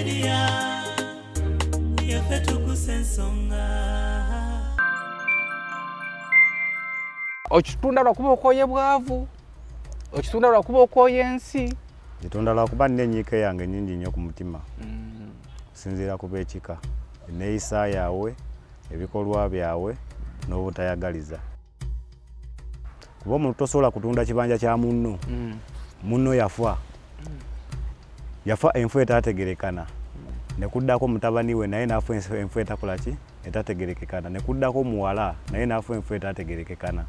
Media, yaffe tukusa ensonga. Okitunda lwakuba okooye bwavu, okitunda lwakuba okooye ensi. Kitunda lwakuba nina enyiike yange nyingi nnyo ku mutima okusinziira ku b'ekika, enneeyisa yaabwe, ebikolwa byabwe n'obutayagaliza. Kuba omuntu tosobola kutunda kibanja kya munno. Munno yafa, yafa enfu etaategerekana, ne kuddako mutabani we naye n'afa enfu etakola ki, etategerekekana, ne kuddako muwala naye n'afa enfu etaategerekekana.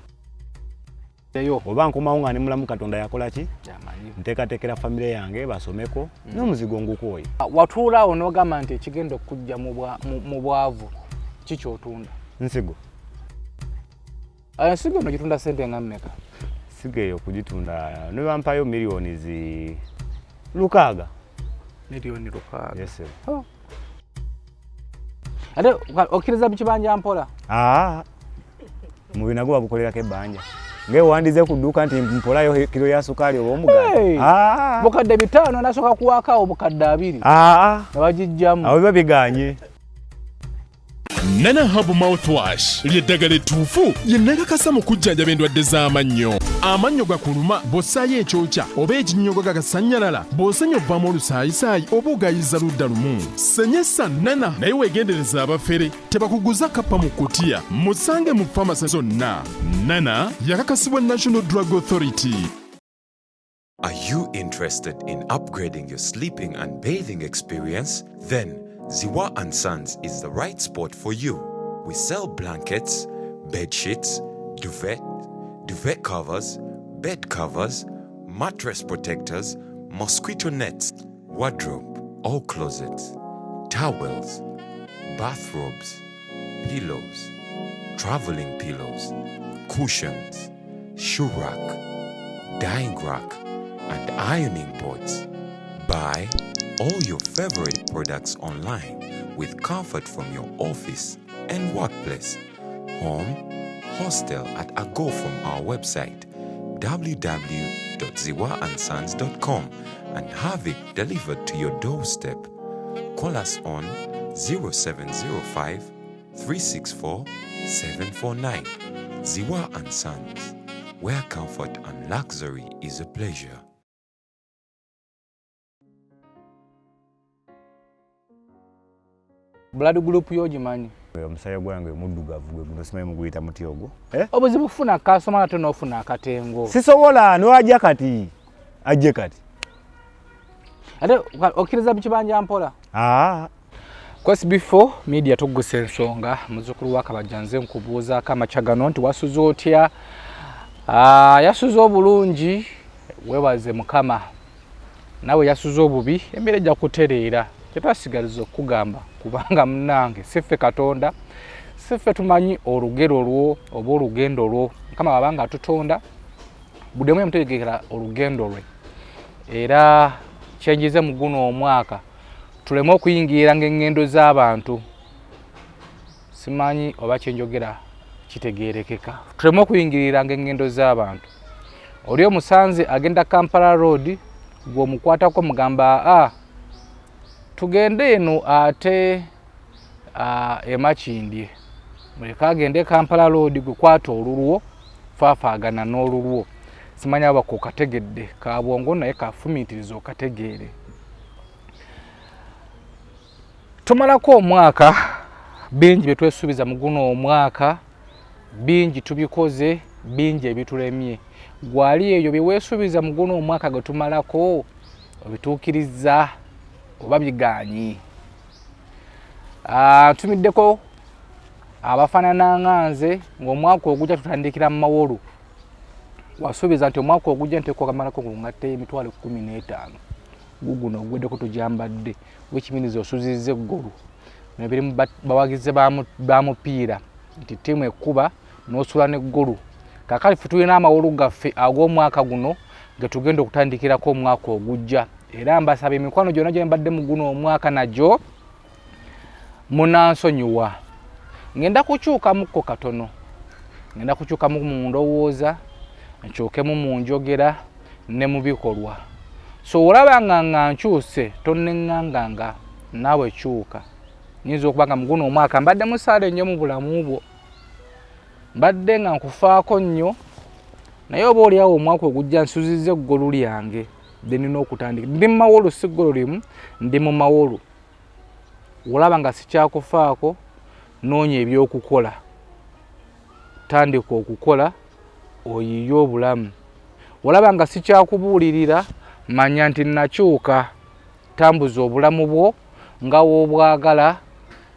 Oba nkomawo nga ndi mulamu, Katonda yakola ki, nteekateekera famire yange basomeko n'omuzigo ngukooye. Watuula awo n'ogamba nti ekigenda okujja mu bwavu kikyotunda? Nsigo. Ensigo eno gitunda sente nga mmeka? Nsigo eyo okugitunda ne bampayo miliyoni zi 6. Miliyoni 6. Yes, sir. Oh. Ate okkiriza bikibanja mpola? Mubiri nagwo bagukolerako ebbanja. Ng'ewandize ku dduuka nti mpolayo kiro ya sukaali oba omugaati. Hey! Bukadde 5 nasooka kuwaako obukadde 2. Ne bagijjamu. Awo biba biganye. Nana Herbal Mouthwash ly'eddagala ettuufu lye nakakasa mu kujjanjaba endwadde z'amannyo. Amannyo gakuluma bw'ossaayo ekyokya oba ekinnyogo gagasannyalala, bw'osenya ovaamu olusaayisaayi oba ogayiza ludda lumu. Senyesa Nana naye weegendereza abafere tebakuguza kappa mu kutiya. Musange mu famasi zonna. Nana yakakasibwa National Drug Authority. Are you interested in upgrading your sleeping and bathing experience? Then Ziwa and Sons is the right spot for you. We sell blankets, bed sheets, duvet, duvet covers, bed covers, mattress protectors, mosquito nets, wardrobe or closets, towels, bathrobes, pillows, traveling pillows, cushions, shoe rack, dyeing rack, and ironing boards. Buy all your favorite products online with comfort from your office and workplace, home, hostel at a go from our website www.ziwaandsons.com and have it delivered to your doorstep. Call us on 0705 364 749. Ziwa and Sons, where comfort and luxury is a pleasure. Blood group yo ogimanyi? Omusaayi gwange muddugavu gwe guno, simanyi muguyita muti ogwo. Obuzibu kufuna kasoma ate n'ofuna akatengo. Sisobola, niwajja kati ajje kati. Ate okkiriza bikibanja mpola? Kwesi before media tugusa ensonga, muzzukulu wa Kabajja nze nkubuuzaako amakya gano nti wasuze otya? Yasuze obulungi, weebaze Mukama. Naawe yasuze obubi, embeera ejja kutereera. Tetwasigaliza okukugamba kubanga munnange si ffe Katonda, si ffe tumanyi olugero lwo oba olugendo lwo. Mukama bw'abanga atutonda, buli omu yamutegekera olugendo lwe. Era kyenjize mu guno omwaka tuleme okuyingirira ng'eŋŋendo z'abantu. Simanyi oba kyenjogera kitegeerekeka. Tuleme okuyingirira ng'eŋŋendo z'abantu. Oli omusanze agenda Kampala Road, gw'omukwatako mugamba a tugende eno ate e Makindye. Muleke agende Kampala Road, gwe kwata olulwo, faafaagana n'olulwo. Simanyi aba kokategedde ka bwongo naye kafumiitiriza okategeere. Tumalako omwaka, bingi bye twesuubiza mu guno omwaka, bingi tubikoze, bingi ebitulemye. Gwali eyo bye weesuubiza mu guno omwaka gwe tumalako obituukirizza oba bigaanyi? Ntumiddeko abafaanana nga nze ng'omwaka ogujja tutandikira mu mawolu. Wasuubiza nti omwaka ogujja nteekwa kamalako ku ngatta emitwalo 15. Guguno oguweddeko tugyambadde, which means osuzizza eggulu. Bino biri mu bawagizi ba mupiira nti ttiimu ekkuba n'osula n'eggulu. Kaakati ffe tulina amawolu gaffe ag'omwaka guno ge tugenda okutandikirako omwaka ogujja. Era mbasaba emikwano gyonna gye mbadde mu guno omwaka nagyo munansonyiwa. Ngenda kukyukamukko katono, ngenda kukyukamu mu ndowooza, nkyukemu mu njogera ne mu bikolwa. So olaba nga nkyuse tonneŋŋanganga. Naawe kyuka. Nyinza okuba nga muguno omwaka mbadde musaale nnyo mu bulamu bwo, mbadde nga nkufaako nnyo, naye oba oliawo omwaka ogujja nsuzizza eggolu lyange lyenina okutandika. Ndi mu mawolu, si ggolo limu, ndi mu mawolu. Olaba nga sikyakufaako, noonya ebyokukola, tandika okukola oyiye obulamu. Olaba nga sikyakubuulirira, manya nti nakyuka, tambuza obulamu bwo nga w'obwagala,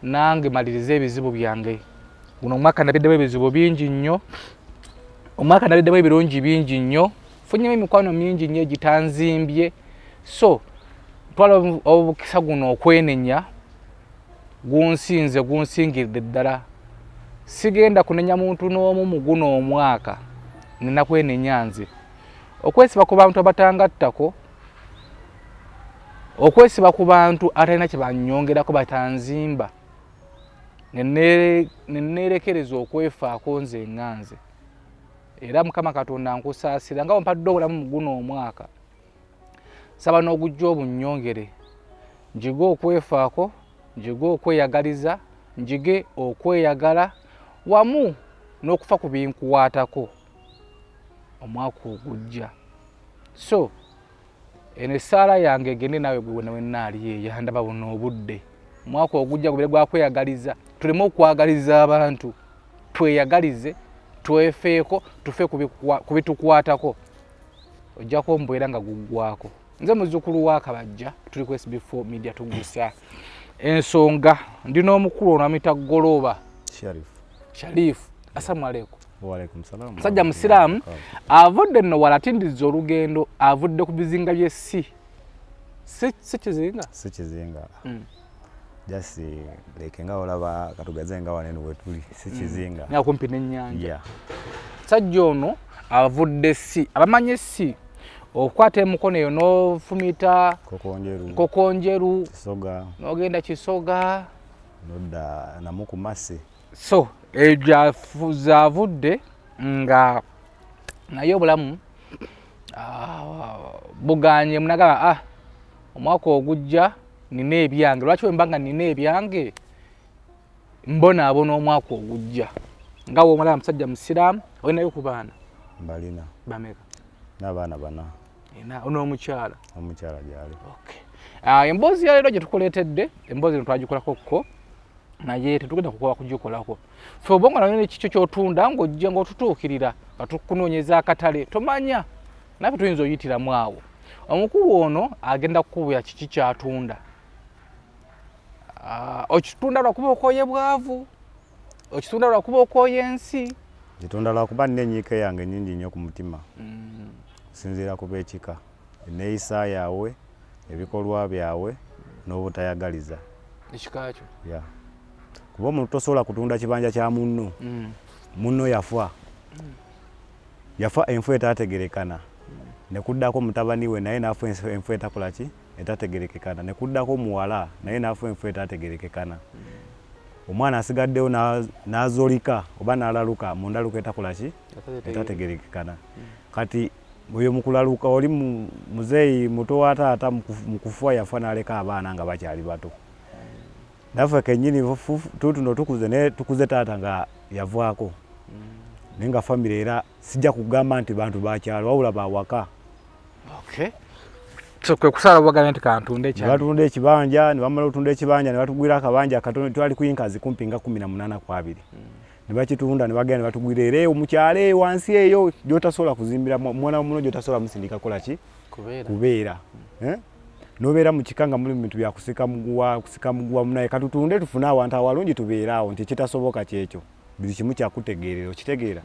nange malirize ebizibu byange. Guno omwaka nabiddemu ebizibu bingi nnyo, omwaka nabiddemu ebirungi bingi nnyo, funyemu emikwano mingi nnyo egitanzimbye. So twala obukisa guno okwenenya, gunsinze, gunsingiridde ddala. Sigenda kunenya muntu n'omu mu guno omwaka, nina kwenenya nze. Okwesiba ku bantu abatangattako, okwesiba ku bantu atalina kye bannyongerako, batanzimba, ne neerekereza okwefaako nze nga nze. Era Mukama Katonda nkusaasira nga wampadde obulamu mu guno omwaka, saba n'ogujja obunnyongere, njige okwefaako, njige okweyagaliza, njige okweyagala wamu n'okufa ku binkwatako omwaka ogujja. So eno essaala yange egende naawe gwe wena wenna ali eyo andaba buno obudde. Omwaka ogujja gubere gwakweyagaliza, tuleme okwagaliza abantu, tweyagalize, twefeeko, tufe ku bitukwatako. Ojjako mbeera nga guggwako. Nze muzzukulu wa Kabajja, tuli ku SB4 Media tugusa ensonga. Ndi n'omukulu ono amuyita Goloba Sharif. Assalamu alaikum. Wa alaikum salam. Musajja musiraamu avudde nno wala, atindizza olugendo, avudde ku bizinga by'essi. Si kizinga? Si kizinga. Just like nga olaba katugaze nga wanene wetuli, si kizinga. Nga kumpi n'ennyanja. Musajja ono avudde si, abamanyi si okukwata emikono eyo n'ofumita Nkokonjeru, Kisoga, n'ogenda Kisoga, nodda Namukumasi. So eyo zavudde nga naye obulamu buganye munagamba omwaka ogujja nina ebyange. Lwaki bwe mba nga nina ebyange mbonaabona omwaka ogujja? Nga w'omulaba musajja musiraamu, olinayo ku baana? Mbalina. Bameka? N'abaana bana. N'omukyala? Omukyala gyali. Emboozi ya leero gye tukuleetedde, emboozi eno twagikolako kko, naye tetugenda kukoba kugikolako. Ffe oba nga nayo kikyo ky'otunda ng'ojja ng'otutuukirira nga tukunoonyeza akatale, tomanya naffe tuyinza oyitiramu awo. Omukulu ono agenda kukubuya kiki ky'atunda. Okitunda lwakuba okooye bwavu, okitunda lwakuba okooye ensi. Kitunda lwakuba nina enyiike yange nnyingi nnyo ku mutima. Okusinziira ku b'ekika, enneeyisa yaabwe, ebikolwa byabwe n'obutayagaliza. Ekika kyo? Yeah. Kuba omuntu tosobola kutunda kibanja kya munno. Munno yafa. Yafa enfu etaategerekana. Ne kuddako mutabani we naye n'afa enfu etakola ki? Etategerekekana. Ne kuddako muwala naye n'afa enfu etaategerekekana. Omwana asigaddewo n'azolika oba n'alaluka mu ndaluka etakola ki? Etategerekekana. Kati oyo mu kulaluka oli muzeeyi muto wa taata mu kufa yafa n'aleka abaana nga bakyali bato. Naffe kennyini tuutuno tukuze naye tukuze taata nga yavaako. Naye nga famire era sijja kugamba nti bantu bakyalo wabula bawaka. Okay. So kwe kusala bagambye nti kantunde ekibanja. Ne batunda ekibanja, ne bamala okutunda ekibanja ne batugwira akabanja katono twali ku yinkazi kumpi nga 18 ku 20. Ne bakitunda ne bagenda ne batugwira era eyo mu kyalo eyo wansi eyo gy'otasobola kuzimbira mwana wa muno gy'otasobola musindika kukola ki? Kubeera. N'obeera mu kika nga muli mu bintu bya kusika muguwa, kusika muguwa munaye katutunde tufune awantu awalungi tubeere awo nti ekitasoboka kyekyo. Buli kimu kyakutegeerera okitegeera.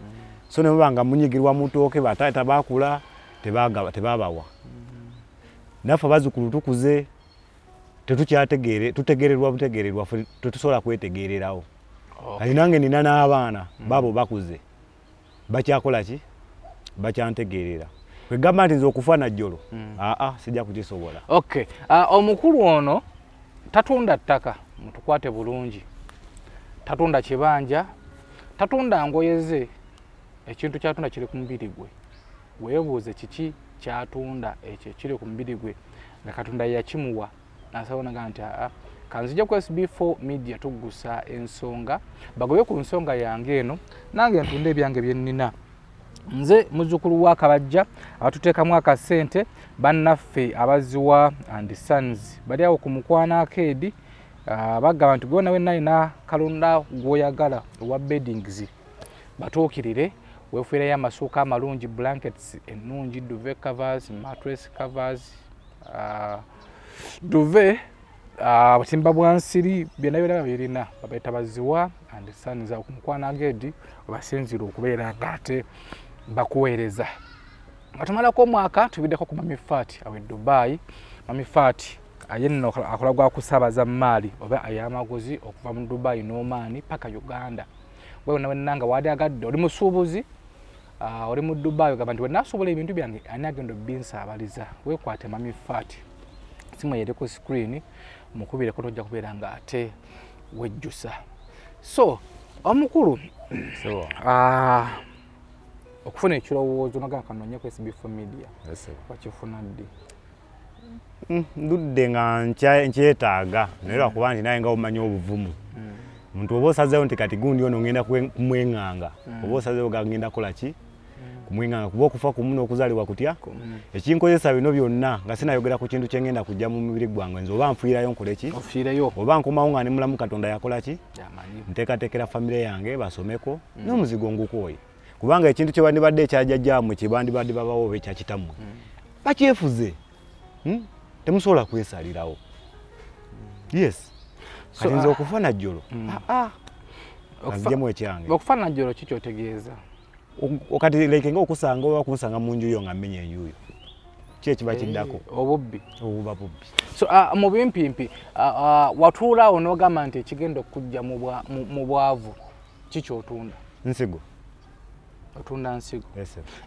So ne muba nga munyigirwa mu ttooke bataata baakula tebabawa. Naffe abazzukulu tukuze tetukyategeere, tutegeererwa butegeererwa ffe tetusobola kwetegeererawo. Kati nange nina n'abaana baabo bakuze bakyakola ki? Bakyantegeerera. Kwegamba nti nze okufa najjolo aa sijja kukisobola. Okay. Omukulu ono tatunda ttaka, mutukwate bulungi. Tatunda kibanja, tatunda ngoye ze, ekintu kyatunda kiri ku mubiri gwe. Weebuuze kiki kyatunda ekyo ekiri ku mubiri gwe nga Katonda yakimuwa. Nasaba naga nti aa kanzija ku SB4 Media tuggusa ensonga, bagobe ku nsonga yange eno, nange ntunde ebyange bye nnina. Nze muzzukulu wa Kabajja abatuteekamu akasente, bannaffe abaziwa and Sons bali awo ku Mukwano Arcade. Bagamba nti gwe nawe nalina kalonda gw'oyagala owa beddings, batuukirire weefuirayo amasuuka amalungi, blankets ennungi, duvet covers, mattress covers, duvet, obutimba bwa nsiri, byonna byonna babirina. Babayita Baziwa and Sons awo ku Mukwano Arcade, webasinziira okubeera ng'ate bakuweereza. Nga tumalako omwaka, tubiddeko ku Mami Fat awe Dubai. Mami Fat aye nno akola gwa kusaabaza maali oba ay'amaguzi okuva mu Dubai n'Omaani paka Uganda. Gwe wonna wenna nga waali agadde, oli musuubuzi, oli mu Dubai, ogamba nti wenaasobola ebintu byange ani agenda obinsaabaliza, weekwate Mami Fat, simu eri ku screen, mukubireko, tojja kubeera nga ate wejjusa. So omukulu, okufuna ekirowoozo naga kanonye ku SB4 Media, wakifuna ddi? Ndudde nga nkyetaaga, naye lwakuba nti naye nga omanyi obuvumu, muntu oba osazeewo nti kati gundi ono ngenda kumweŋŋanga, oba osazeewo ga ngenda kukola ki kumweŋŋanga, kuba okufa kumu n'okuzaalibwa kutya. Ekinkozesa bino byonna nga sinayogera ku kintu kyengenda kujja mu mubiri gwange, nze oba nfiirayo nkole ki, ofiireyo, oba nkomawo nga ndi mulamu, Katonda yakola ki, nteekateekera famire yange basomeko, n'omuzigo ngukooye, kubanga ekintu kye bandibadde ekyajjajjammwe kye bandibadde babawo oba ekyakitammwe bakyefuze. Temusobola kwesalirawo. Yes, kati nze okufa najjolo anzijemu ekyange. Okufa najjolo ki kyotegeeza? Kati like nga okusanga oba kunsanga mu nju yo nga mmenya enju yo, ki ekiba kiddako? Obubbi. Obuba bubbi. So mu bimpimpi, watuula awo n'ogamba nti ekigenda okujja mu bwavu ki kyotunda? Nsigo. Otunda nsigo?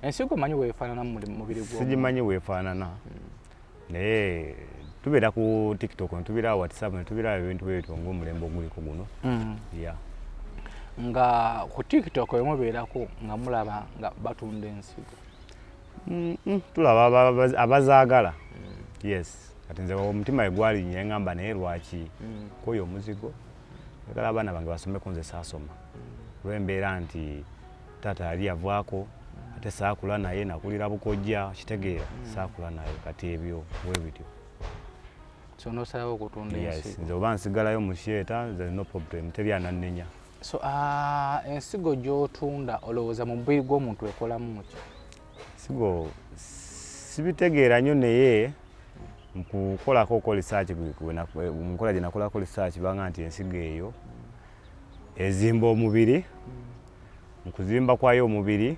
Ensigo omanyi weefaanana mu mubiri gwo? Sigimanyi weefaanana, naye tubeera ku TikTok, netubeera WhatsApp, netubeera ebintu bwebityo ng'omulembe oguliko guno. Yeah. Nga ku TikTok wemubeerako nga mulaba nga batunda ensigo? Tulaba abazaagala. Yes, kati nze omutima egwalinnya eŋŋamba, naye lwaki kwoyo omuzigo? Njagala abaana bange basomeko. Nze saasoma olw'embeera nti taata yali yavaako, ate saakula naye, nakulira bukojja, kitegeera, saakula naye. Kati ebyo bwe bityo. So nosalawo okutunda ensigo? Nze oba nsigalayo mu theatre, nze no problem, teri anannenya. So ensigo gy'otunda, olowooza mu mubiri gw'omuntu ekolamu ki? Nsigo sibitegeera nnyo, naye mukukolako oko research, mu nkola gye nakolako research, banga nti ensigo eyo ezimba omubiri. Mu kuzimba kwayo omubiri,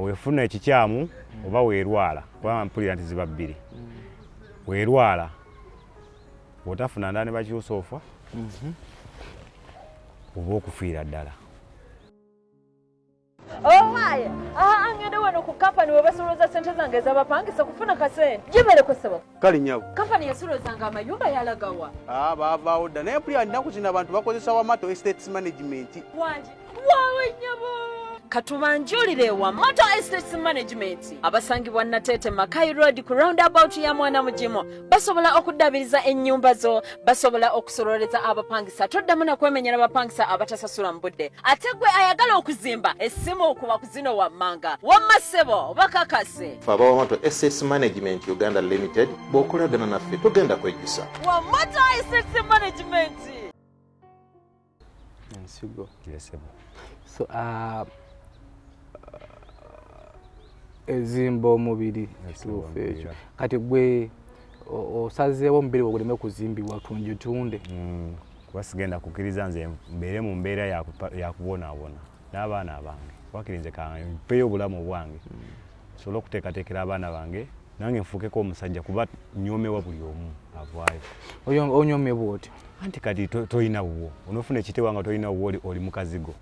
weefuna ekikyamu oba weerwala, kubanga mpulira nti ziba bbiri, weerwala bw'otafuna ndala ne bakyusa, ofa oba okufiira ddala. Owaye, aha, ngende wano ku kampani we basoloza sente zange ez'abapangisa kufuna kasente. Gibereko, ssebo. Kale nyabo. Kampani yasolozanga amayumba yalagawa? Ah, baavaawo dda, naye mpulira nnaku zino abantu bakozesa Wamato Estates Management. Wangi waawe nyabo. Katubanjulire Wamato Estates Management abasangibwa Nateete, Makai Road, ku roundabout ya Mwana Mugimu. Basobola okuddabiriza ennyumba zo, basobola okusololeza abapangisa, toddamu nakwemenyera bapangisa abatasasula mu budde. Ate gwe ayagala okuzimba, essimu okuba ku zino wammanga. Wamma ssebo, bakakase. Fe aba Wamato Estates Management Uganda Limited, bw'okolagana naffe togenda kwejjusa. Wamato Estates Management. Ensigo? Yes. So ezimba omubiri, kituufu ekyo? Kati gwe osazeewo omubiri gwe guleme kuzimbibwa, tungitunde? Kuba sigenda kukkiriza nze mbeere mu mbeera ya kubonaabona n'abaana bange. Wakiri nze kampeeyo obulamu bwange, nsobole okuteekateekera abaana bange, nange nfuukeko omusajja, kuba nyomewa buli omu avaayo. Onyomebwa otya? Anti kati tolina wuwo, onoofuna ekitewa nga tolina wuwo, oli mu kazigo,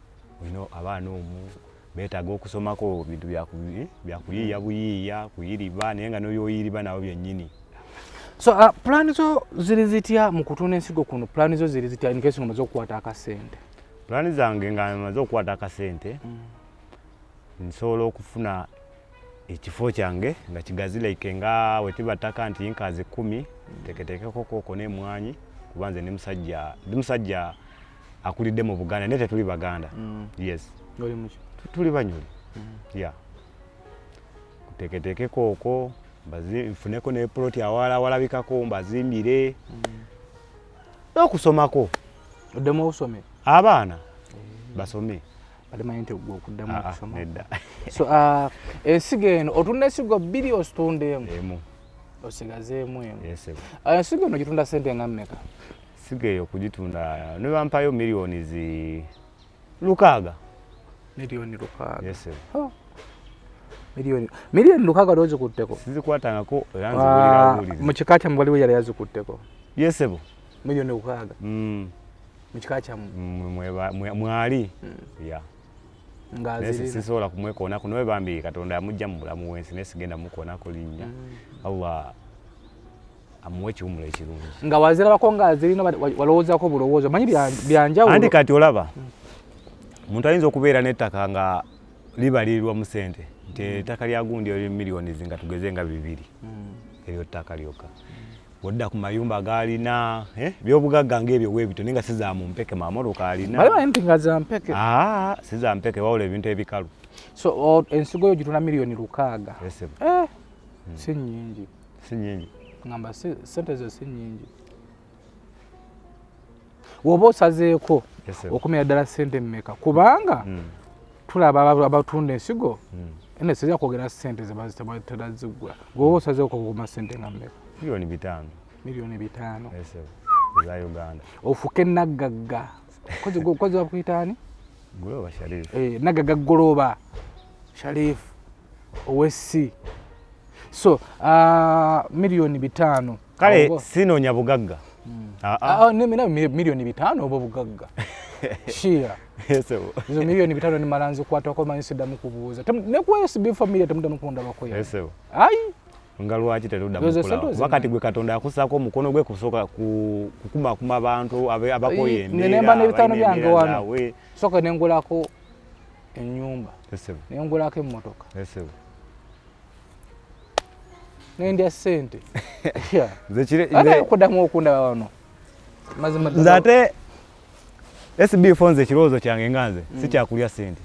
olina abaana omu beetaaga okusomako, bintu byakuyiiya buyiiya kuyiriba, naye nga noyoyiriba nabo byennyini. So pulaani zo ziri zitya mu kutunda ensigo kuno? Pulaani zo ziri zitya in case nga omaze okukwata akasente? Pulaani zange nga maze okukwata akasente, nsobola okufuna Ekifo kyange nga kigazi like nga wetiba ttaka nti yinkazi 10 nteketeekeko kooko n'emmwanyi, kuba nze ndi musajja akulidde mu Buganda, naye tetuli Baganda. Yes. Oli muki? Tuli Banyoli. Yeah. Nteketeekeko kooko, nfuneko ne ploti awala walabikako mbazimbire. N'okusomako. Oddemu osome? Abaana basome. Balimanyi nti gwe okuddamu okusoma. Nedda. So ensigo eno otunda ensigo 2 ositunda emu? Emu. Osigazeemu emu. Yes, emu. Ensigo eno ogitunda ssente nga mmeka? Ensigo eyo okugitunda ne bampayo miliyoni zi 6. Miliyoni 6. Yes, emu. Oh. Miliyoni 6 lwozikutteko? Sizikwatangako era nziwulira buwulizi. Mu kika kyammwe waliwo yali yazikutteko? Yes, ebo. Miliyoni 6. Mu kika kyammwe? Mwali. Yeah. Nga Naye zirina. sisobola kumwekoonako, naye bambi Katonda yamujja mu bulamu bw'ensi, naye sigenda mukoonako linnya. Allah amuwe ekiwummulo ekirungi. Nga wazirabako nga zirina walowoozaako bulowoozo, omanyi byanjawulo. Anti kati olaba, omuntu ayinza okubeera n'ettaka nga libalirirwa mu ssente, nti ettaka lya gundi eryo miliyoni nga tugeze nga 2. Eryo ttaka lyokka. Bw'odda ku mayumba g'alina, by'obugagga ng'ebyo weebito, naye nga si za mu mpeke, mamotoka alina. Bali bamanyi nti nga za mpeke. Si za mpeke, wabula ebintu ebikalu. So, ensigo yo ogitunda miliyoni 6. Yes, sir. Si nnyingi. Si nnyingi. Ngamba ssente zo si nnyingi. Bw'oba osazeeko Yes, sir. okumira ddala ssente mmeka? Kubanga tulaba abatunda ensigo, ene sijja kwogera ssente ze batera zigula. Bw'oba osazeeko okuguma ssente nga mmeka? Miliyoni 5. Miliyoni 5. Yes, sir. Eza Uganda. Ofuke naggagga. Kozi bakuyita ani? Goloba Sharif. Naggagga Goloba Sharif ow'essi. So, miliyoni 5. Kale Oba? sinoonya bugagga. Miliyoni 5 oba bugagga. Shia. Yes, sir. Ezo miliyoni 5 nimala nzikwatako manyi siddamu kubuuza. Ne ku SB family temuddamu kundabako ya. Yes, sir. Ai. Nga lwaki tetuddamu Ezo kulaba? sente Kuba kati ozina. gwe Katonda yakussaako omukono gwe kusooka kukumaakuma abantu abakoye Ai, embeera, ne nemba n'ebitaano abalina byange embeera wano. zaabwe. Sooka ne ngulako ennyumba. Yes, sir. Ne ngulako emmotoka. Yes, sir. Ne ndya ssente. Yeah. Nze kire, Ate nze okuddamu okundaba wano. Mazima Nze ate SB Phones ekirowoozo kyange nga nze, si kyakulya ssente.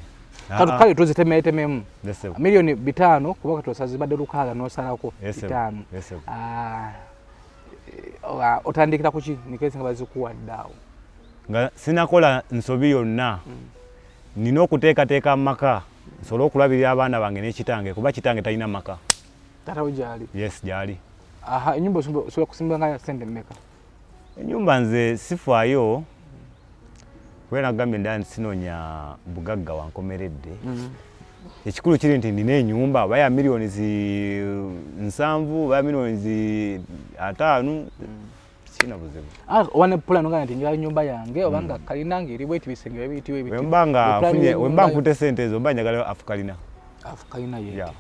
Kale tuzitemeetememu. Yes, sir. Miliyoni 5 kuba kati osaze badde 6 n'osalako Yes, sir. 5. Yes, sir. Otandikira ku ki? Nikesi nga bazikuwadde awo. Nga sinakola nsobi yonna. Nina okuteekateeka amaka nsobole okulabirira abaana bange ne kitange, kuba kitange talina maka. Taata we gy'ali? Yes, gy'ali. Aha, ennyumba osobola kusimba nga ya ssente mmeka? Ennyumba nze sifaayo, kuba nagambye nda nti sinoonya bugagga wankomeredde. Ekikulu kiri nti nina ennyumba oba ya miliyoni 70 oba ya miliyoni 50, sirina buzibu. Oba ne pulani nga nti njagala ennyumba yange, oba nga kalina ng'eri bweti, bisenge bwe biti, bwe biti. Bwe mba nga Bwe pulani nfunye, y'ennyumba bwe mba yo. nkutte ssente ezo, mba njagala afukalina. Afukalina yeetya? Yeah.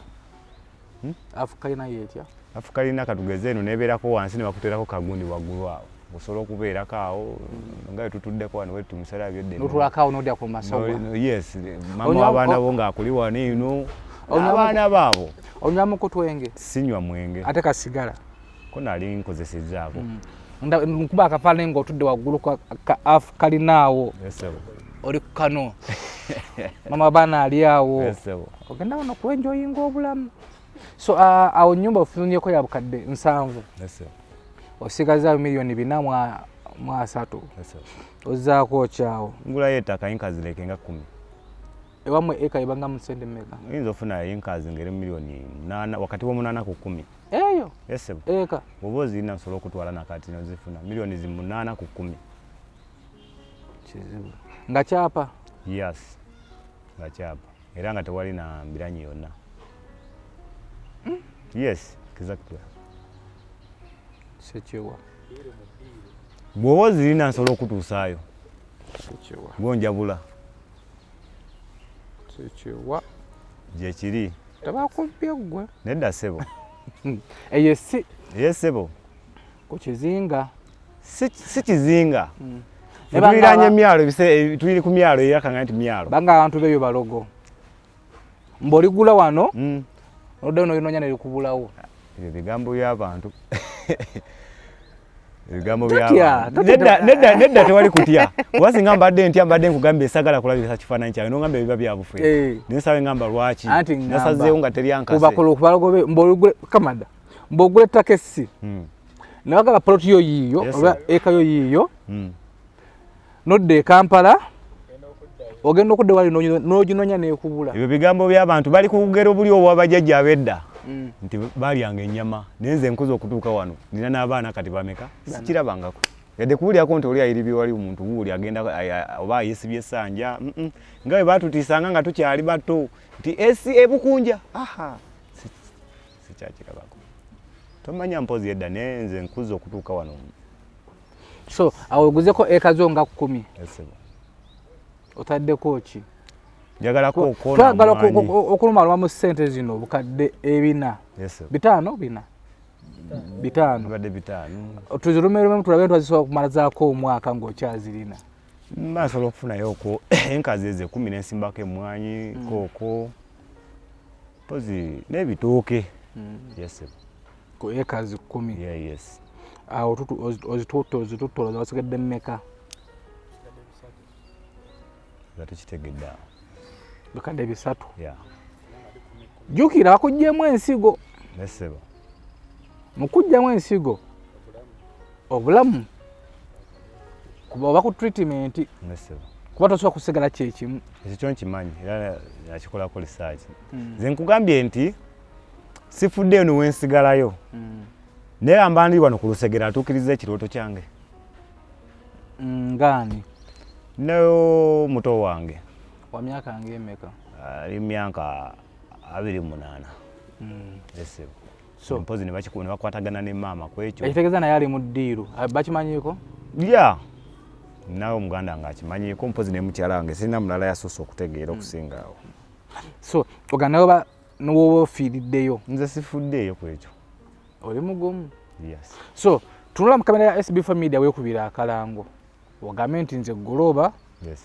Afukalina yeetya? Afukalina katugeze eno nebeerako wansi ne bakuteerako kagundi waggulu awo. Osobola okubeerako awo, nga bwe tutuddeko wano bwe tumusala byodde. N'otuulako awo n'odya ku masowa. No, no, yes, mama w'abaana bo ng'akuli wano eno. Abaana baabo. Onywamu ku twenge? Sinywa mwenge. Ate kasigala? Ko nali nkozesezzaako. Nkuba akafaananyi ng'otudde waggulu ka afukalina awo. Yes, sir. Oli ku kano. Mama w'abaana ali awo. Yes, sir. Ogenda wano kwenjoyinga obulamu. So, awo nnyumba ofunyeko ya bukadde 70. Yes, sir. Osigazaayo miliyoni bina mu asatu. Yes, sir. Ozzaako kyawo. Ngulayo ettaka yinkazi leke nga 10. Ewammwe eka ebanga mu ssente mmeka? Oyinza ofuna yinkazi ng'eri miliyoni 8, wakati w'omunaana ku 10. Eyo? Yes, sir. Eka? Bw'oba ozirina nsobola okutwala nakati n'ozifuna. Miliyoni zi 8 ku 10. Kizibu. Nga kyapa? Yes. Nga kyapa. Era nga tewali na mbiranyi yonna. Yes, exactly. Sekiwa. Bw'oba ozirina nsobola okutuusaayo. Sekiwa. Gw'onjabula. Sekiwa. Gye kiri. Tebakubbye ggwe. Nedda ssebo. Eyo si. Ye ssebo. Ku kizinga. Si kizinga. Tuliraanye emyalo, tuli ku myalo era kanga nti myalo. Banga abantu beeyo balogo. Mbw'oligula wano, Noddayo noyinoonya nerikubulawo. Ebyo bigambo by'abantu. Ebigambo Totya, by'abantu. totya. Nedda, nedda, nedda, tewali kutya. Kuba singa mbadde ntya, mbadde nkugambye sagala kulabisa kifaananyi kyange, n'ongamba ebiba byabufere. Naye nsabe ngamba lwaki? Anti ngamba. Nasazeewo nga teri ankase. Kubakola okubalogobe mbolugule kamada. Mbogule ettaka essi. Ne bagamba poloti yo yiiyo oba eka yo yiiyo. Nodda e Kampala. Ogenda okudda wali n'oginoonya n'ekubula. Ebyo bigambo by'abantu bali ku bugero buli obw'abajjajja ab'edda. Nti balyanga ennyama, naye nze nkuze okutuuka wano, nina n'abaana kati bameka, sikirabangako. Yadde kuwulirako nti oli ayiribye wali omuntu wuuli agenda oba ayesibye essanja, nga bwe baatutiisanga nga tukyali bato nti esi ebukunja. Aha, sikyakirabako. Tomanya mpozi edda, naye nze nkuze okutuuka wano. So awo oguzeko eka zo nga 10. Yes, sir. Otaddeko ki? Njagala ko okona Twagala mwanyi. okulumaluma mu ssente zino obukadde 4. Yes, sir. 5 4. 5. Bibadde 5. Tuzirumerume tulabe twazisobola kumalazaako omwaka ng'okyazirina. Mba nsobola okufunayo okwo enkazi ezo 10 n'ensimbako emmwanyi, kooko, mpozi n'ebitooke. Yes, sir. Ku ekazi 10. Yeah, yes. Awo ozitutte, ozitutte, olowooza wasigadde mmeka? Nga tukitegedde awo. Bikadde 3. Yeah. Jjukira bakuggyemu ensigo. Yes, sir. Mu kuggyamu ensigo, obulamu kuba oba ku treatment. Yes, sir. Kuba tosobola kusigala kye kimu. Ekyo kyo nkimanyi era nakikolako research. Nze nkugambye nti sifudde eno we nsigalayo. Naye amba ndi wano ku lusegere atuukiriza ekirooto kyange. Ngaani? Nayo muto wange. Wa myaka ng'emeka? Ali myaka 28. Yes, sir. So, mpozi ne bakwatagana ne maama ku ekyo. Ekitegeeza naye ali mu ddiiru. Bakimanyiiko? Yeah. Nawe omuganda ng'akimanyiiko, mpozi ne mukyala wange sirina mulala yasoose okutegeera okusinga awo. So, ogamba nawe n'oba ofiiriddeyo? Nze sifuddeeyo ku ekyo. Oli mugumu? Yes. So, tunula mu kamera ya SB4 Media weekubira akalango. Ogambe nti nze Goloba. Yes.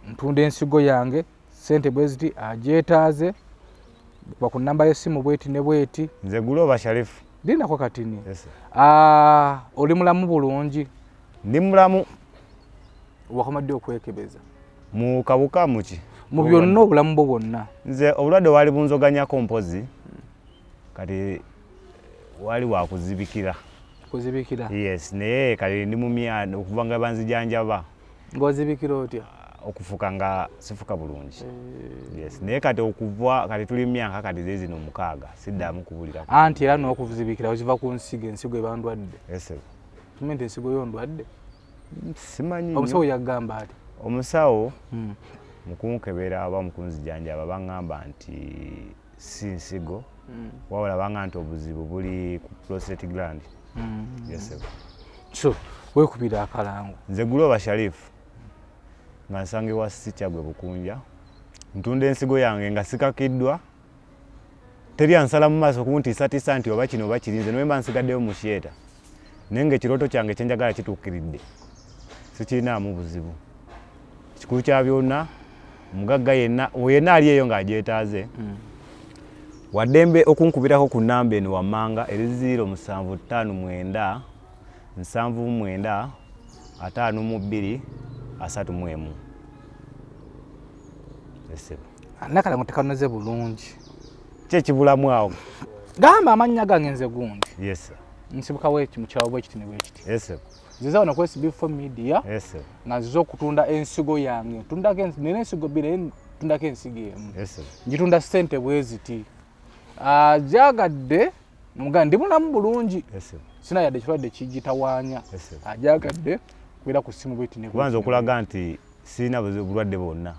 Ntunda ensigo yange, ssente bwe ziti agyetaaze, kuba ku nnamba y'essimu bweti ne bweti. Nze Goloba Sharifu. Lindako katini. Yes, sir. Oli mulamu bulungi? Ndi mulamu. Wakoma ddi okwekebeza? Mu kawuka mu ki? Mu byonna obulamu bwo bwonna. Nze obulwadde wali bunzoganyako mpozi. Kati wali wakuzibikira. Kuzibikira? Yes, naye kati ndi mu okuva nga banzijanjaba. Ng'ozibikira otya? Okufuka nga sifuka bulungi. Yes, naye kati okuva kati tuli mu myaka kati ze zino 6 siddamu kubulira. Anti era n'okuzibikira oziva ku nsigo, ensigo eba ndwadde. Yes, sir. Tumanyi nti ensigo yo ndwadde? Simanyi nnyo. Omusawo yagamba ati? Omusawo mu kunkebera oba mu kunzijanjaba baŋŋamba nti si nsigo, wabula baŋŋamba nti obuzibu buli ku prostate gland. Yes, sir. So, weekubira akalango. Nze Goloba Sharifu nga nsangibwa Sikyagwe Bukunja, ntunda ensigo yange nga sikakiddwa, teri ansala mu maaso kuntiisatiisa nti oba kino oba kiri, nze ne mba nsigaddeyo mu theatre. Naye ng'ekirooto kyange kye njagala kituukiridde, sikirinaamu buzibu. Ekikulu kya byonna, omugagga yenna, oyo yenna ali eyo ng'agyetaaze, waddembe okunkubirako ku nnamba eno wammanga eri ziro musanvu ttaano mwenda, nsanvu mu mwenda, ataano mu bbiri, asatu mu emu. Yes, sir. Nakalango tekanoze bulungi. Ki ekibulamu awo? Gamba amannya gange nze gundi. Yes, sir. Nsibukawo eki mu kyalo bwe kiti ne bwe kiti. Yes, sir. Nziza wano ku SB4 Media. Yes, sir. Nga nziza okutunda ensigo yange. Ntundako nina ensigo bbiri, naye ntundako ensigo emu. Yes, sir. Ngitunda ssente bwe ziti. Gyagadde, nga ndi mulamu bulungi. Yes, sir. Sina yadde ekirwadde kigitawaanya. Yes, sir. Gyagadde kubeera ku ssimu bweti ne bweti. Kubanza okulaga nti sirina bulwadde bwonna.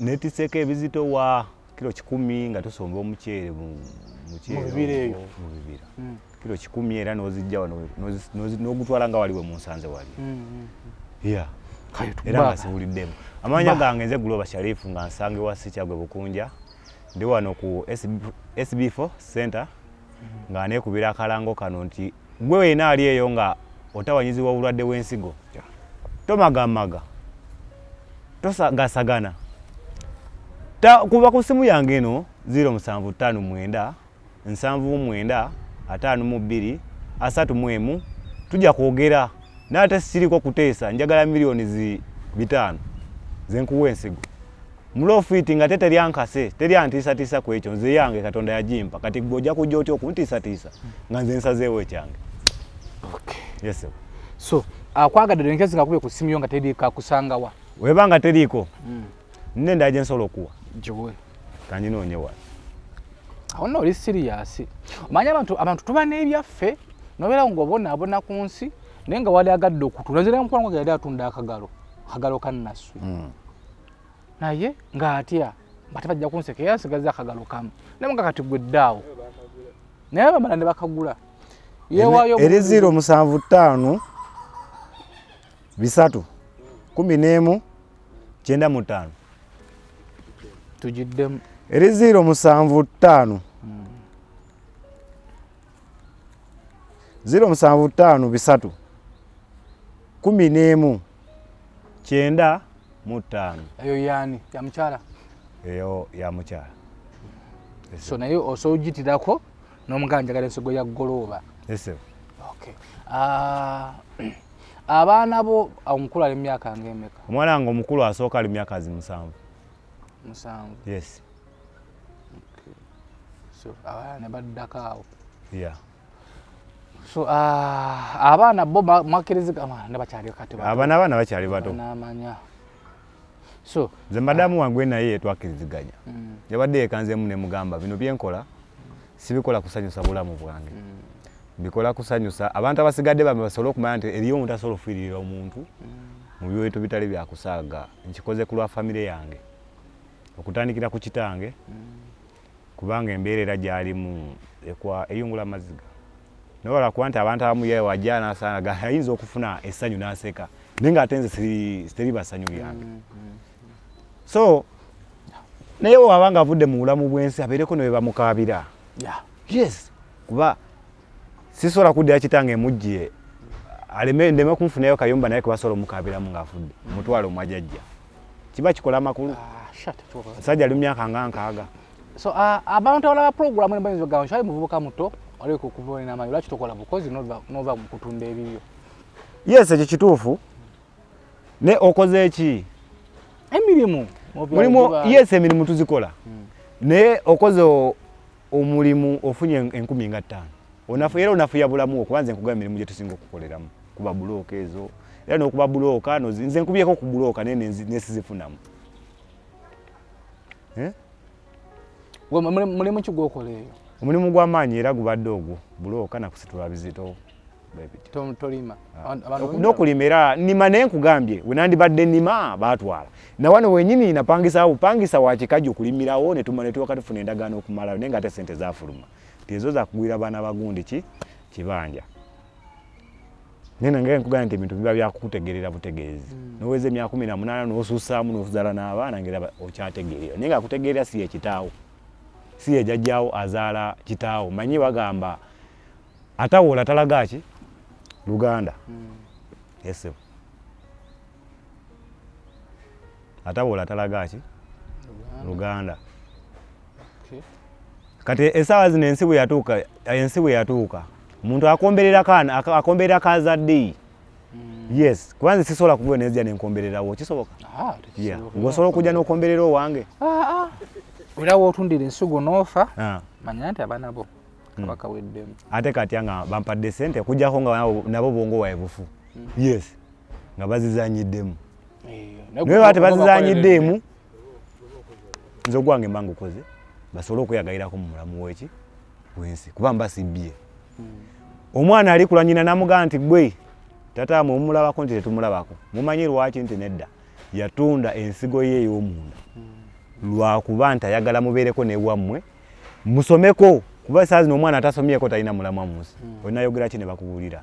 Neetisseeko ebizito wa kilo 100 nga tusomba omuceere muceere Mu bibira eyo. mu bibira. Kilo 100 era n'ozijja wano, n'ogutwala nga wali we munsanze wali. Yeah. Kale Era tukuba. nga siwuliddemu. Amannya gange nze Goloba Sharifu nga nsangibwa Sikyagwe Bukunja. Ndi wano ku SB4 Center nga neekubira akalango kano nti gwe wenna ali eyo nga otawanyizibwa obulwadde bw'ensigo. Tomagamaga. Tosagasagana. Kuba ku simu yange eno 0759 79 52 31 tujja kwogera naye ate siriko kuteesa, njagala miliyoni 5 zenkuwa ensigo mulofiti nga teryankase teryantiisatiisa ku ekyo, nze yange Katonda yagimpa. Kati gwe ojja kujja otya okuntiisatiisa nga nze nsazeewo ekyange? Okay. Yes. So akwagadde enkezi nga kubye ku simu yo nga teriiko akusangawa? Weba nga teriiko nne ndaje nsobola okuwa giwe kanjinoonye wano. Awo nno oli siriyasi. Omanyi abantu tuba n'ebyaffe nobeera ng'obonaabona ku nsi naye nga wali agadde okutunda. Nze mukwano gwange yali atunda akagalo ka Nasswi naye ng'atya bate bajja kunseka era nsigaza akagalo kamu naye nga kati gweddaawo naye bamala ne bakagula. Yeewaayo eri 075 3 11 95. Tugiddemu. Eri 075 075 3 11 95. Eyo yaani ya mukyala? Eyo ya mukyala. So naye osobola ogitirako n'omugamba njagala ensigo ya golooba. Yes. Okay. Abaana bo omukulu ali myaka ng'emeka? Omwana wange omukulu asooka ali myaka 7. 7. Yes. Okay. So abaana ne baddako awo. Yeah. So abaana bo mwakkiriziganya ne bakyali kati bato. Abaana bakyali bato. N'amanya. So nze madamu wange naye twakkiriziganya. Yabadde yekanzeemu ne mugamba bino byenkola sibikola kusanyusa bulamu bwange. Mbikola kusanyusa abantu abasigadde bamwe basobole okumanya nti eriyo omuntu asobola okufiiririra omuntu mu bintu bitali bya kusaaga. Nkikoze ku lwa famire yange okutandikira ku kitange kubanga embeera era gy'alimu eyungula amaziga. Naye olwakuba nti abantu abamu ye wajja n'asaaga ayinza okufuna essanyu n'aseka naye ng'ate nze teriba ssanyu lyange. So naye waba ng'avudde mu bulamu bw'ensi abeereko ne bamukaabira. Yes, kuba sisobola kuddira kitange mujje aleme ndeme kunfunayo kayumba naye kubasobola omukaabiramu ng'afudde mutwale omwajajja kiba kikola amakulu. Musajja ali mu myaka nga 60. So abantu abalaba puroguramu eno bayinza okugamba nti ali muvubuka muto oleka okuva olina amaanyi, lwaki tokola bukozi n'ova mu kutunda ebibyo? Yes, ekyo kituufu. Ne okoze ki? Emirimu. Yes, emirimu tuzikola naye okoze omulimu ofunye 1005 onafu era onafuya bulamu okuba nze nkugamba emirimu gye tusinga okukoleramu kuba bulooka ezo era n'okuba bulooka nze nkubyeko ku bulooka naye nesizifunamu. Mulimu ki gw'okola eyo? Omulimu gw'amaanyi era gubadde ogwo bulooka nakusitula bizito. Tolima? N'okulima era nnima naye nkugambye we nandibadde nnima baatwala na wano wenyini napangisa bupangisa wa kikajjo okulimirawo ne tuwaka tufuna endagaano okumalayo naye ng'ate ssente zaafuluma nti ezo zakugwira baana bagundi ki kibanja. Naye nange nkugambye nti ebintu biba byakukutegeerera butegeezi. N'oweza emyaka 18 n'osussaamu n'ozaala n'abaana ng'era okyategeerera naye ng'akutegeerera si ye kitaawo, si ye jjajjaawo azaala kitaawo. Manyi bagamba atawoola talaga ki Luganda. Yes. Atawoola talaga ki Luganda. Kati essaawa zino ensi bwe yatuuka omuntu akomberera kazadde. Yes, kuba nze sisobola kuvuga nenzija nenkombererawo, kisoboka? Ng'osobola okujja n'okomberera owange? Era w'otundira ensigo n'ofa, manya nti abaana bo bakaweddemu. Ate kati nga bampadde ssente okuggyako nga nabo bwongo bwabwe bufu. Yes, nga bazizanyiddemu. Naye baba tebazizanyiddeemu nze ogwange mba ngukoze basobole okweyagalirako mu mulamu w'eki w'ensi kuba mba sibbye. Omwana ali kula nnyina n'amugamba nti gwe taata mwe mumulabako nti tetumulabako, mumanyi lwaki nti nedda yatunda ensigo ye ey'omunda lwakuba nti ayagala mubeereko newammwe musomeko kuba saa zino omwana atasomyeko talina mulamwa mu nsi. Olinayogera ki ne bakubuulira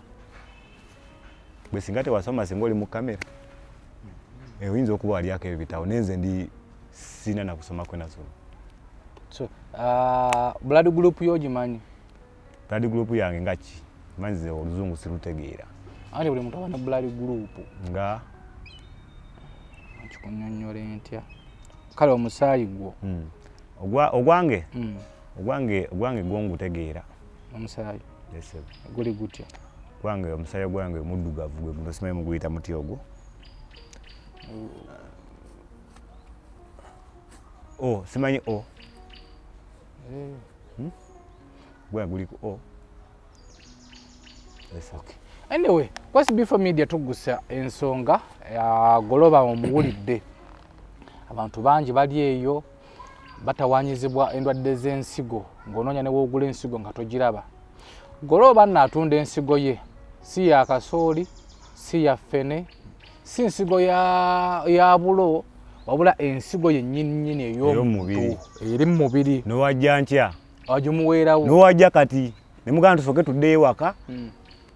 gwe singa tewasoma singa oli mu kamera oyinza okuba walyako ebyo bitabo naye nze ndi sina nakusoma kwe nasoma. So blood group yo ogimanyi? Blood group yange nga ki? Manyi nze oluzungu sirutegeera. Anti buli muntu aba ne blood group. Nga nkikunnyonnyola ntya? Kale omusaayi gwo. Ogwange? Ogwange gwo ngutegeera. Omusaayi? Yes, sir. Guli gutya? Gwange omusaayi gwange muddugavu gwe guno, simanyi muguyita muti ogwo. O, simanyi o. Gwange guli ku O. Yes, sir. Okay. Anyway, Kwesi Before Media tugusa ensonga ya Goloba omuwulidde. Abantu bangi bali eyo batawanyizibwa endwadde z'ensigo ng'onoonya ne woogula ensigo nga togiraba. Goloba nno atunda ensigo ye, si ya kasooli, si ya ffene, si nsigo ya bulo, wabula ensigo yennyini ey'omuntu eri mu mubiri. N'owajja nkya. Agimuweerawo. N'owajja kati ne mugamba tusooke tuddeyo ewaka.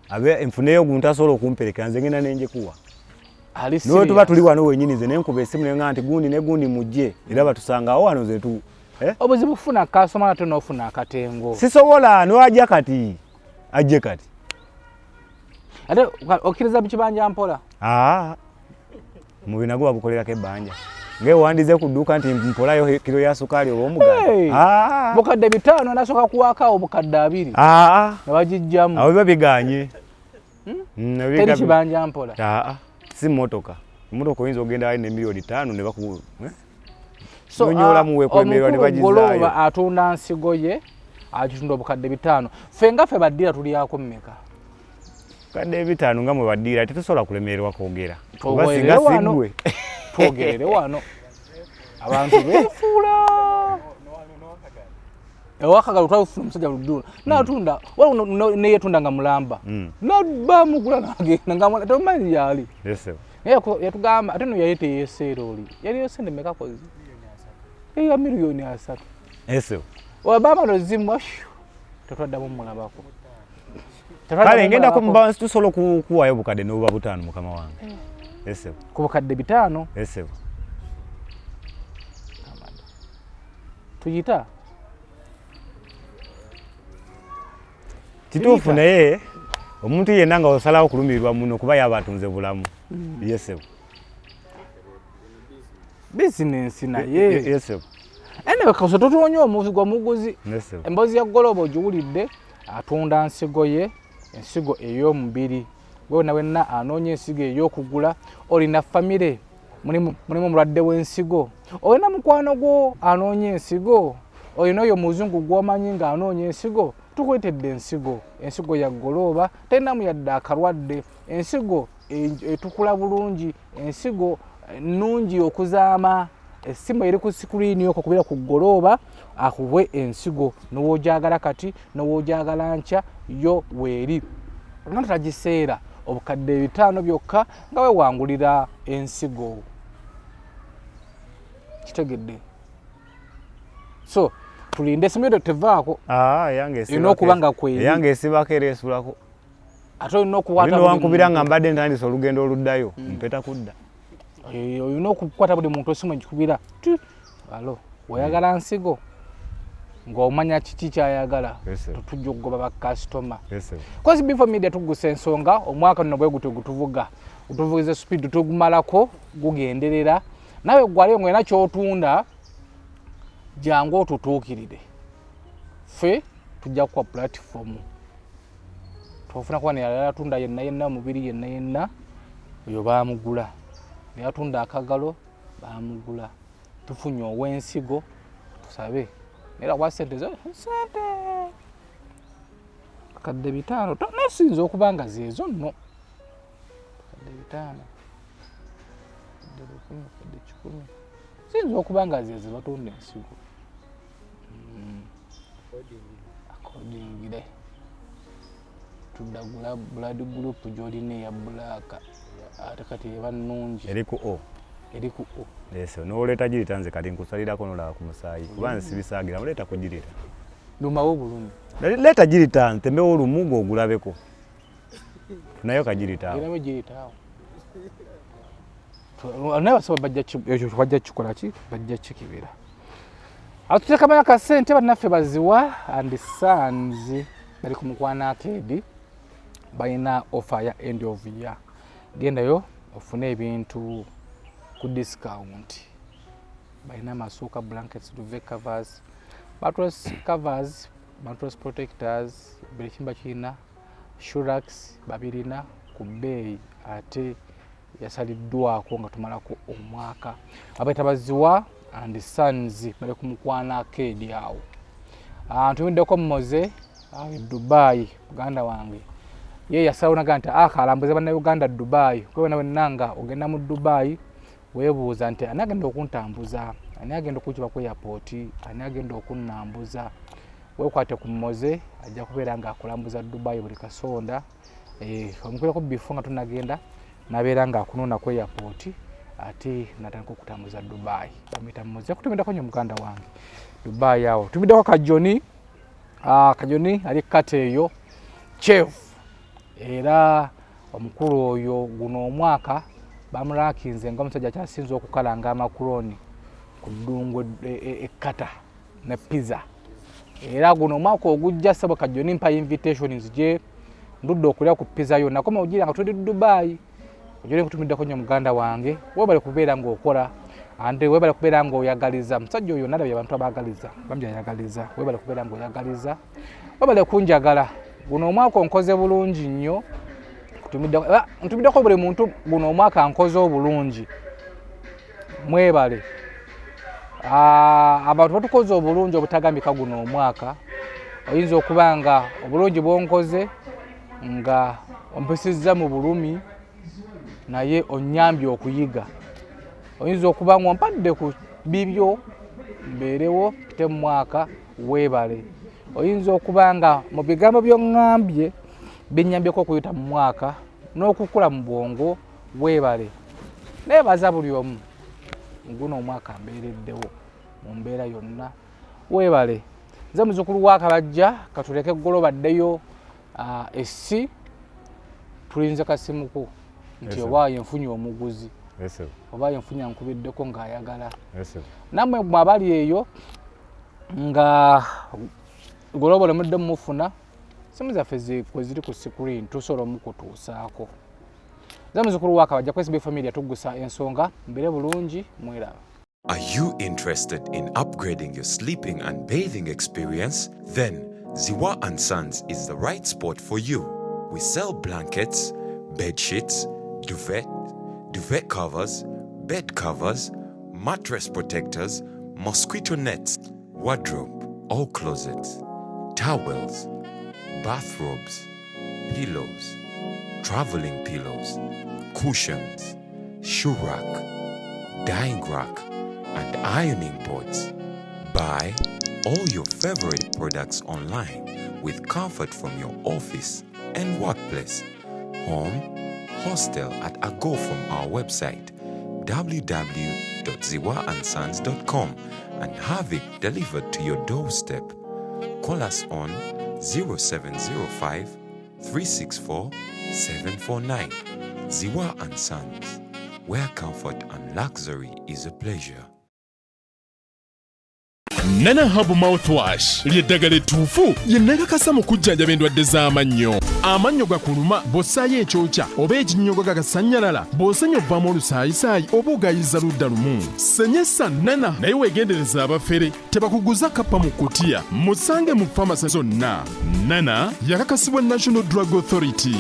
Abe nfuneyo omuntu asobola okumperekera nze ngenda ne njikuwa. Niwe tuba tuli wano wenyini nze nenkuba esimu ne ŋŋamba nti gundi ne gundi mujje era batusangawo wano nze tu. Obuzibu kufuna kasoma ate n'ofuna akatengo. Sisobola n'owajja kati ajje kati. Ate okkiriza bikibanja mpola? Mubiri nagwo bagukolerako ebbanja. Ng'ewandize ku dduuka nti mpolayo kiro ya sukaali oba omugaati. Bukadde 5 nasooka kuwaako obukadde 2. Ne bagijjamu. Awo biba biganye. Teri kibanja mpola. Si mmotoka. Emmotoka oyinza ogenda wali ne miliyoni 5 ne baku. So nonyoolamu weekulemererwa ne omukulu bagizaayo. Goloba atunda nsigo ye agitunda obukadde 5. Ffe nga ffe baddiira tulyako mmeka? Bukadde 5 nga mwe baddiira tetusobola kulemererwa kwogera. Twogerere wano. Twogerere wano. Abantu beefuula. Ewakagalo twafuna omusajja Luddula. N'atunda, waliwo neyetunda nga mulamba. N'abamugula n'agenda nga mulamba, tomanyi gy'ali. Yes, sir. Naye yatugamba ate no yali teyeeseera oli. Yali yeesende mmeka kozi? Eya miliyoni 3. Yes, sir. Wabama nozimu, tetwaddamu mulabako. Kale ngenda ku tusobola okuwaayo bukadde n'obuba 5 mukama wange. Yes, sir. Ku bukadde 5? Yes, sir. Tuyita? Kituufu naye omuntu yenna nga osalawo okulumirirwa muno kuba yaba atunze bulamu. Yes, sir. Bizinensi naye. Yes, sir. Anyway, kaso totuwonya omuzigo omuguzi. Yes, sir. Emboozi ya Goloba ogiwulidde, atunda nsigo ye, ensigo ey'omubiri. Gwe wenna wenna anoonya ensigo ey'okugula, olina famire, mulimu omulwadde w'ensigo, olina mukwano gwo anoonya ensigo, olina oyo omuzungu gw'omanyi ng'anoonya ensigo, tukuleetedde ensigo. Ensigo ya Goloba terinamu yadde akalwadde, ensigo etukula bulungi, ensigo nnungi okuzaama. Essimu eri ku sikuriini okwo kubeera ku Goloba akuwe ensigo n'owogyagala kati n'owogyagala nkya yo weeri. Nga tutagiseera obukadde 5 byokka nga weewangulira ensigo. Kitegedde. So tulinde esimu yo tevaako. Erina okuba nga kweri. Eyange esibako era esulako. Ate olina okukwata buli wankubira nga mbadde ntandise olugendo oluddayo, mpeta kudda. Olina okukwata buli muntu esimu egikubira. Alo, oyagala nsigo? Ng'omanya kiki ky'ayagala. Tetujja okugoba bakasitoma. Kwesi Before Media tugusa ensonga, omwaka nno bwe gutyo gutuvuga. Gutuvugiza speed tugumalako, gugenderera. Nawe gwaliyo ng'olina ky'otunda, jangu otutuukirire. Ffe tujja kukuwa platform. Tofuna kuba naye atunda yenna yenna omubiri yenna yenna, oyo baamugula. Naye atunda akagalo, baamugula. Tufunye ow'ensigo, tusabe. Naye lwakuba ssente zo, ssente! Kakadde 5, naye siyinza okuba nga zeezo nno. Kakadde 5, kakadde 1000, kakadde 100. Siyinza okuba nga zeezo batunda ensigo. Accordingly. Tudagula blood group gy'olina eya black. Ate kati eba nnungi. Eri ku O. Eri ku O. Yes, n'oleeta girita nze kati nkusalirako n'olaba ku musaayi. Kuba nze sibisaagira, oleeta ku girita. Lumawo bulumi. Leeta girita ntembewo olumu ng'ogulabeko. Funayo kagirita awo. Girabe girita awo. Naye basaba bajja ekyo bajja kukikola ki? Bajja kukikebera. Atuteekamu akasente bannaffe baziwa and sons bali ku Mukwano Arcade balina offer ya end of year. Gendayo ofune ebintu ku discount. Balina amasuuka, blankets, duvet covers, mattress covers, mattress protectors, buli kimu bakirina. Shoe racks babirina ku bbeeyi ate yasaliddwako nga tumalako omwaka. Abayita Baziwa and Sons, bali ku Mukwana Arcade awo. Ntumiddeko Moze e Dubai, muganda wange ye yasalawo naga nti akalambuze bannayuganda Dubai, kuba wena nga ogenda mu Dubai weebuuza nti ani agenda okuntambuza, ani agenda okunkiba ku airport, ani agenda okunnambuza. Weekwate ku Moze, ajja kubeera nga akulambuza Dubai buli kasonda. Omukuleko bifo nga tunagenda nabeera nga akunona ku airport ate natandika okutambuza Dubai. Bamuyita Moze. Kutumiddeko nnyo muganda wange Dubai awo. Tumiddeko Kajoni, Kajoni ali kata eyo chef, era omukulu oyo guno omwaka bamulakinze nga omusajja akyasinze okukalanga amakuloni ku ddungu ekkata ne pizza. Era guno omwaka ogujja ssebo Kajoni mpa invitation nzije ndudde okulya ku pizza yo, nakoma ogira nga tuli Dubai. Kajoni nkutumiddeko nnyo muganda wange, webale kubeera ng'okola ande webale kubeera ng'oyagaliza. Musajja oyo nalabye abantu abaagaliza, bambi ayagaliza. Webale kubeera ng'oyagaliza, webale kunjagala. Guno omwaka onkoze bulungi nnyo, ntumiddeko buli muntu guno omwaka nkoze obulungi, mwebale. Abantu batukoze obulungi obutagambika guno omwaka. Oyinza okuba nga obulungi bwonkoze nga ompisizza mu bulumi, naye onnyambye okuyiga. Oyinza okuba nga ompadde ku bibyo mbeerewo mpite mu mwaka, weebale. Oyinza okuba nga mu bigambo by'oŋŋambye binnyambyeko okuyita mu mwaka n'okukula mu bwongo, weebale. Neebaza buli omu guno omwaka mbeereddewo mu mbeera yonna, weebale. Nze muzukulu wa Kabajja, katuleke golo baddeyo essi tulinze kasimuku nti oba yenfunye omuguzi oba yenfunye ankubiddeko ng'ayagala. Nammwe mwe abali eyo nga golobole mudde mumufuna, simu zaffe kwe ziri ku screen, tusobola omukutuusaako. Nze muzukulu wa Kabajja, kwesiba familia tuggusa ensonga, mbeere bulungi, mweraba. Are you interested in upgrading your sleeping and bathing experience? Then Ziwa and Sons is the right spot for you. We sell blankets, bed sheets, duvet, duvet covers, bed covers, mattress protectors, mosquito nets, wardrobe or closets, towels, bathrobes, pillows, traveling pillows, cushions, shoe rack, dyeing rack, and ironing boards. Buy all your favorite products online with comfort from your office and workplace, home, hostel at a go from our website www.ziwaandsons.com and have it delivered to your doorstep. Call us on 0705 364 749. Ziwa and Sons, where comfort and luxury is a pleasure. Nana Herbal Mouthwash ly'eddagala ettuufu lye nakakasa mu kujjanjaba endwadde z'amannyo. Amannyo gakuluma bw'ossaayo ekyokya oba ekinnyogo gagasannyalala, bw'osenya ovaamu olusaayisaayi oba ogayiza ludda lumu. Senyesa Nana, naye weegendereza abafere tebakuguza kappa mu kutiya. Musange mu famasi zonna. Nana yakakasibwa National Drug Authority.